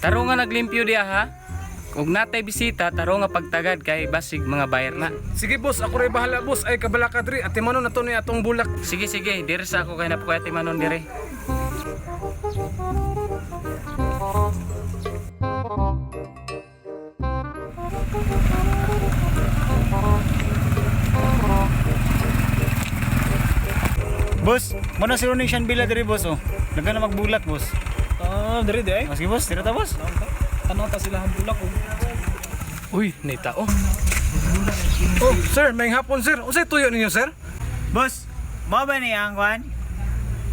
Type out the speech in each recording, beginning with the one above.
Taro nga naglimpyo diha ha. Ug natay bisita, taro nga pagtagad kay basig mga bayar na. Sige boss, ako rin bahala boss. Ay kabala ka diri. Ate Manon na to ni atong bulak. Sige sige, diri sa ako kay napukoy Ate Manon dire. Boss, muna si Roning Shanbila diri boss oh. Nagka na magbulak boss. Ah, diri di ay. Sige boss, tira ta boss. Tanaw ta sila ang bulak oh. Uy, nay tao. Oh, sir, may hapon sir. Unsay tuyo ninyo sir? Boss, mao ba ni ang kwan?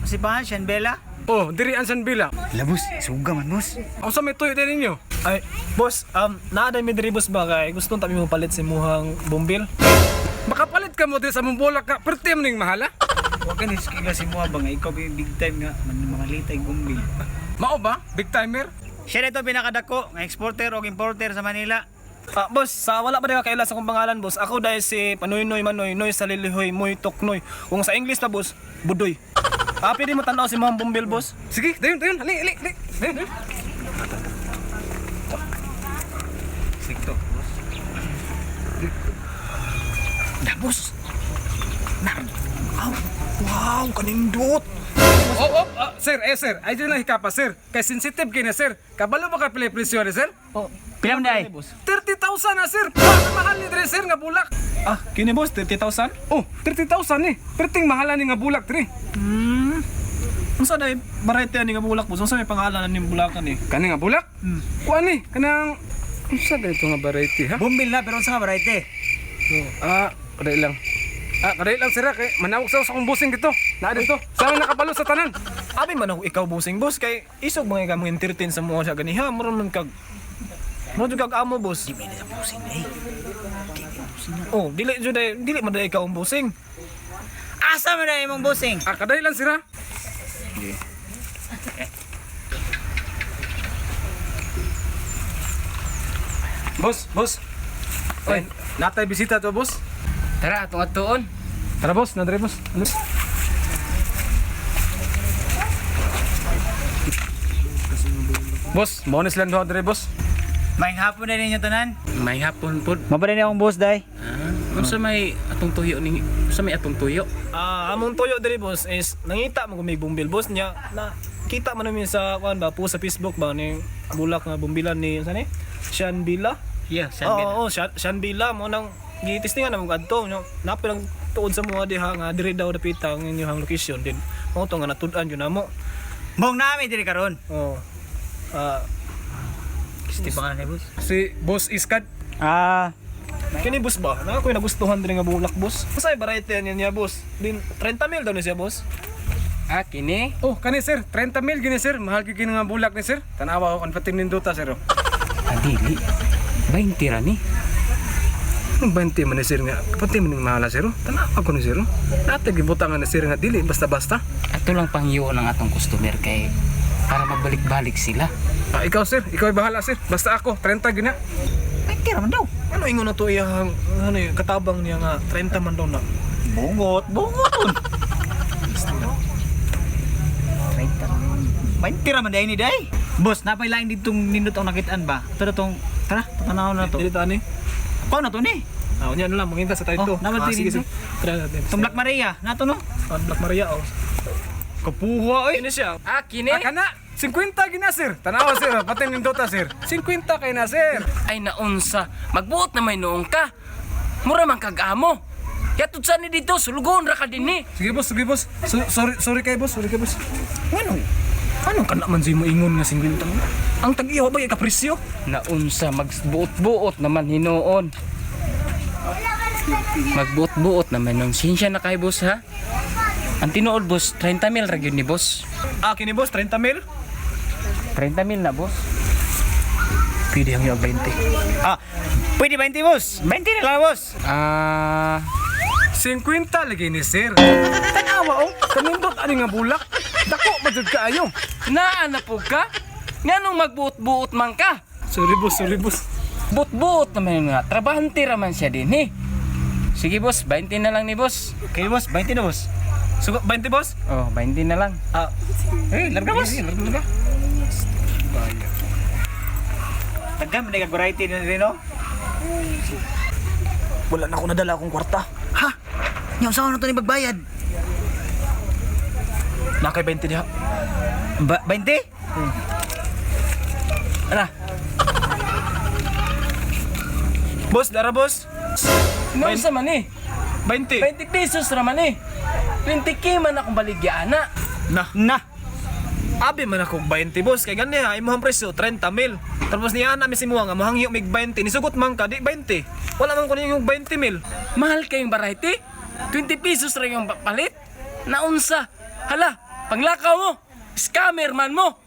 Si pangan Shanbela? Oh, diri ang Sanbila. La boss, suga man boss. Unsa may tuyo din ninyo? Ay, boss, naa day mi diri boss ba kay gusto ta mi mo palit sa imuhang bombil. Makapalit ka mo diri sa mong bulak ka. Perti man ning mahala. Wa ka ni skila si mo ba nga ikaw ba yung big time nga man mga litay gumbil. Mao ba? Big timer? Siya na ito pinakadako nga exporter o importer sa Manila. Ah, boss, sa wala pa rin kaila sa akong pangalan, boss. Ako dahil si Panoynoy Manoy Noy sa Lilihoy Moy Toknoy. Kung sa English pa, boss, Budoy. Ah, pwede mo tanaw si Ma'am Bombil, boss. Sige, dayon, dayon. Hali, hali, hali. Dayon, dayon. Sikto, boss. Da, boss. Na. Wow, kanindot. Oh, oh, ah, sir, eh sir, ay dyan lang hikapa sir. Kay sensitive kini sir. Kabalo ba ka pila presyo ni sir? Oh, Pila man day? boss. 30,000 na sir. Mahal mahal ni diri sir nga bulak. Ah, kini boss, 30,000? Oh, 30,000 ni. Perting mahala ni nga bulak diri. Unsa day variety ani nga bulak, boss? Unsa may pangalan ani bulakan ni? Kani nga bulak? Hmm. Kuan ni kanang unsa ganito nga variety ha? Bumbil na pero unsa nga variety? Ah, kadai lang. Ah, kadai lang sir ha, kay manawag sa akong busing dito. Naa dito. Sa amin nakabalo sa tanan. Abi man ako ikaw busing, boss, kay isog mga ka mong entertain sa mga sa ganiha, mura man kag mura jud kag amo, boss. Di may na sa busing day. Di may busing na. Oh, dili jud day, dili man day ikaw ang busing. Asa man day imong busing? Ah, kadai lang sir ha. Boss, boss. Oy, natay bisita to, boss. Tara, atong atuon. Tara boss, nadre boss. Ano? Boss, mo ni sila duha dre boss. May hapon na ninyo tanan. May hapon pod. Mao ba ni akong boss day? Ah, unsa may atong tuyo ni unsa may atong tuyo? Ah, among tuyo diri boss is nangita mo may bumbil boss niya na kita man namin sa kuan ba po sa Facebook ba ni bulak nga bumbilan ni unsa ni Sean Villa. Yeah, Oo, oh, Sean Villa mo nang gitistingan na mo kadto no. Napil ang tuod sa mga diha nga diri daw dapita ang inyong location din. Mao to nga natud-an yun namo. Mong nami diri karon. Oh. Ah, Kisti pangalan ni boss? Si Boss Iskad. Ah, kini boss ba? Na ako nagustuhan diri nga bulak boss. Unsa ay variety niya niya boss? Din 30 mil daw ni siya boss. Ah, kini. Oh, kani sir, 30 mil gini sir. Mahal gyud kini nga bulak ni sir. Tanawa ko kan pating nindota sir. oh. Ah, dili. 20 ra ni. Anong 20 man ni sir nga? Kapatid man ning mahala sir. oh. Tanawa ko ni sir. oh. Natay gibutangan ni sir nga dili basta-basta. Ato lang panghiyo ng atong customer kay para magbalik-balik sila. Ah, ikaw sir, ikaw ay bahala sir. Basta ako, 30 gina. ay tira man daw. Ano ingon na to iyang ano yun, katabang niya nga 30 man daw na. Bungot, bungot. 30. May tira man day ni day. Boss, napay lain ditong nindot ang nakitaan ba? Ito na tong tara, tatanaw na to. Dili ta ni. Pao na to ni. Ah, unya na lang manginta sa tayo Oh, to. naman Ah, tayo sige, dito. sige. Try natin. Itong Black Maria, nato no? Ah, Black Maria oh. Kapuha oy. Ini siya. Ah, kini. Ah, kana 50 gina sir. Tanawa sir, oh. pating nindota sir. 50 kay na sir. Ay naunsa, magbuot na may noong ka. Mura man kag amo. Yatod sa ni dito, sulugon ra ka dinhi. Sige boss, sige boss. Sorry, sorry kay boss, sorry kay boss. Ano? Ano kana man siya moingon nga 50 man? Ang tag-ihaw ba kapresyo? Naunsa, magbuot-buot naman hinuon. Magbuot-buot naman nung sinsya na kay boss ha. Ang tinuod boss, 30 mil ra gyud ni boss. Ah, kini boss 30 mil? 30 mil na boss. Pwede ang yung 20. Ah, pwede 20 boss. 20 na lang boss. Ah, 50 lagi ni sir. Tanawa oh, kanindot ani nga bulak. Dako majud kaayo. naa na po ka? Nganong magbuot-buot man ka? Sorry boss, sorry boss. Buot-buot naman nga, trabahante ra man siya din eh. Sige boss, 20 na lang ni boss. Okay boss, 20 na boss. So 20 boss? Oh, 20 na lang. Ah, Eh, larga boss. Larga, larga. Daghan man kag variety din no? Wala na ako nadala akong kwarta. Ha? Nya unsa na to ni bagbayad? Nakay 20 diha. Ba 20? Ara, Boss, dara boss. naunsa man eh? 20. 20 pesos ra man eh. 20K man akong baligya ana. Na. Na. Abi man ako 20 boss kay gani ha imong presyo 30 mil. Tapos niya na mi si muha nga mohangyo mig 20 nisugot man ka di 20. Wala man ko yung 20 mil. Mahal kayong variety? 20 pesos ra yung palit? Naunsa? Hala, panglakaw mo. Scammer man mo.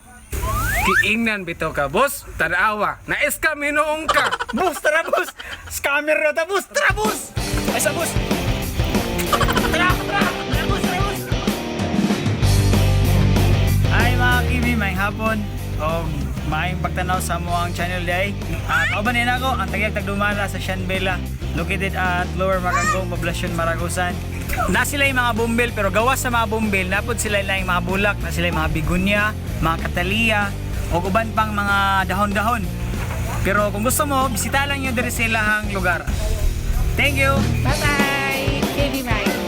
Kiingnan bitaw ka, boss. Tanawa, na-scam hinuong ka. Boss, tara boss. Scammer ra ta boss. Tara boss. Ay sa boss. Ay mga kibi, may hapon. O maayong pagtanaw sa mo ang channel day. Kauban din ako ang tagiyag tagdumala sa Shanbela, located at Lower Maranggong, Poblacion, Maragusan. Na sila yung mga bumbil pero gawas sa mga bumbil, napod sila yung mga bulak, na sila yung mga bigunya, mga kataliya, o uban pang mga dahon-dahon. Pero kung gusto mo, bisita lang yun diri sa ilahang lugar. Thank you! Bye-bye! KB Mike.